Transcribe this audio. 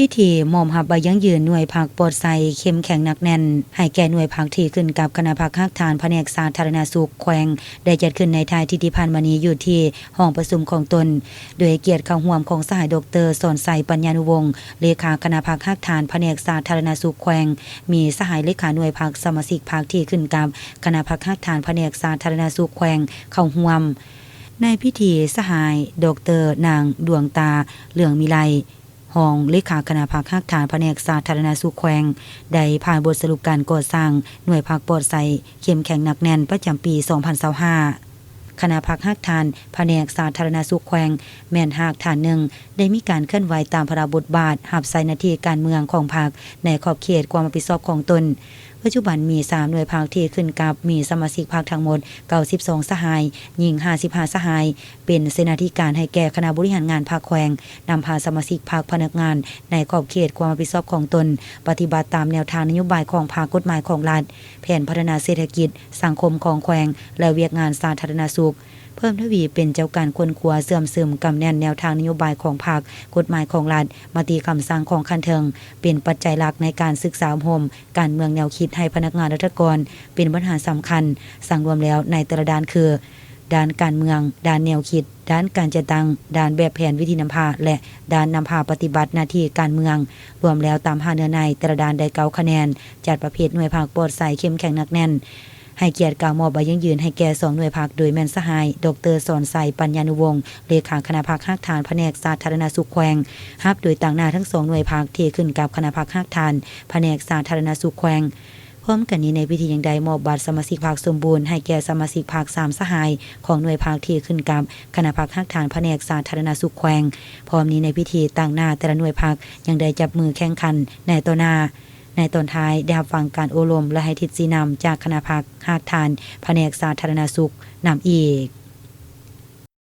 ພິທີມອບຮັບໃບຢັ້ງຢືນໜ່ວຍພັກປອດໃສ ເຂັ້ມແຂງໜັກແໜ້ນ ໃຫ້ແກ່ໜ່ວຍພັກທີ່ຂຶ້ນກັບຄະນະພັກຮາກຖານພະແນກສາທາລະນະສຸກແຂວງ ໄດ້ຈັດຂຶ້ນໃນທ້າຍທິດທີ່ຜ່ານມານີ້ ຢູ່ທີ່ຫ້ອງປະຊຸມຂອງຕົນ ໂດຍໃຫ້ກຽດເຂົ້າຮ່ວມຂອງສະຫາຍ ດອກເຕີ ສອນໄຊ ປັນຍານຸວົງ ເລຂາຄະນະພັກຮາກຖານພະແນກສາທາລະນະສຸກແຂວງ, ມີສະຫາຍເລຂາໜ່ວຍພັກ, ສະມາຊິກພັກທີ່ຂຶ້ນກັບຄະນະພັກຮາກຖານພະແນກສາທາລະນະສຸກແຂວງເຂົ້າຮ່ວມ. ໃນພິທີ ສະຫາຍ ດອກເຕີ ນາງ ດວງຕາ ເຫຼືອງມີໄລ ຮອງເລຂາຄະນະພັກຮາກຖານພະແນກສາທາລະນະສຸກແຂວງ ໄດ້ຜ່ານບົດສະຫຼຸບການກໍ່ສ້າງໜ່ວຍພັກປອດໃສ ເຂັ້ມແຂງໜັກແໜ້ນ ປະຈຳປີສອງພັນຊາວຫ້າ. ຄະນະພັກຮາກຖານພະແນກສາທາລະນະສຸກແຂວງ ແມ່ນຮາກຖານໜຶ່ງ ໄດ້ມີການເຄື່ອນໄຫວຕາມພາລະບົດບາດ ຮັບໃຊ້ໜ້າທີ່ການເມືອງຂອງພັກ ໃນຂອບເຂດຄວາມຮັບຜິດຊອບຂອງຕົນ. ປັດຈຸບັນມີສາມໜ່ວຍພັກທີ່ຂຶ້ນກັບ ມີສະມາຊິກພັກທັງໝົດເກົ້າສິບສອງສະຫາຍ, ຍິງຫ້າສິບຫ້າສະຫາຍ, ເປັນເສນາທິການໃຫ້ແກ່ຄະນະບໍລິຫານງານພັກແຂວງ, ນຳພາສະມາຊິກພັກ, ພະນັກງານໃນຂອບເຂດຄວາມຮັບຜິດຊອບຂອງຕົນ, ປະຕິບັດຕາມແນວທາງນະໂຍບາຍຂອງພັກ, ກົດໝາຍຂອງລັດ, ແຜນພັດທະນາເສດຖະກິດ, ສັງຄົມຂອງແຂວງ ແລະ ວຽກງານສາທາລະນະສຸກ. ເພີ່ມທະວີເປັນເຈົ້າການຄົ້ນຄວ້າເຊື່ອມຊຶມກຳແໜ້ນແນວທາງນະໂຍບາຍຂອງພັກ, ກົດໝາຍຂອງລັດ, ມະຕິຄຳສັ່ງຂອງຂັ້ນເທິງ ເປັນປັດໄຈຫຼັກໃນການສຶກສາອົບຮົມການເມືອງແນວຄິດໃຫ້ພະນັກງານລັດຖະກອນ ເປັນບັນຫາສຳຄັນ, ສັງລວມແລ້ວໃນແຕ່ລະດ້ານຄື ດ້ານການເມືອງ, ດ້ານແນວຄິດ, ດ້ານການຈັດຕັ້ງ, ດ້ານແບບແຜນວິທີນຳພາ ແລະ ດ້ານນຳພາປະຕິບັດໜ້າທີ່ການເມືອງ. ລວມແລ້ວຕາມຫ້າເນື້ອໃນ ແຕ່ລະດ້ານໄດ້ເກົ້າຄະແນນ. ຈັດປະເພດໜ່ວຍພັກປອດໃສ ເຂັ້ມແຂງໜັກແໜ້ນ. ໃຫ້ກຽດກ່າວມອບໃບຢັ້ງຢືນໃຫ້ແກ່ສອງໜ່ວຍພັກ ໂດຍແມ່ນສະຫາຍ ດອກເຕີ ສອນໄຊ ປັນຍານຸວົງ ເລຂາຄະນະພັກຮາກຖານພະແນກສາທາລະນະສຸກແຂວງ ຮັບໂດຍຕາງໜ້າທັງສອງໜ່ວຍພັກທີ່ຂຶ້ນກັບຄະນະພັກຮາກຖານພະແນກສາທາລະນະສຸກແຂວງ. ພ້ອມກັນນີ້ ໃນພິທີຍັງໄດ້ມອບບັດສະມາຊິກພັກສົມບູນໃຫ້ແກ່ສະມາຊິກພັກສາມສະຫາຍຂອງໜ່ວຍພັກທີ່ຂຶ້ນກັບຄະນະພັກຮາກຖານພະແນກສາທາລະນະສຸກແຂວງ. ພ້ອມນີ້ໃນພິທີຕາງໜ້າແຕ່ລະໜ່ວຍພັກຍັງໄດ້ຈັບມືແຂ່ງຂັນໃນຕໍ່ໜ້າ. ໃນຕອນທ້າຍໄດ້ຮັບຟັງການໂອ້ລົມ ແລະ ໃຫ້ທິດຊີ້ນຳຈາກຄະນະພັກຮາກຖານພະແນກສາທາລະນະສຸກນຳອີກ.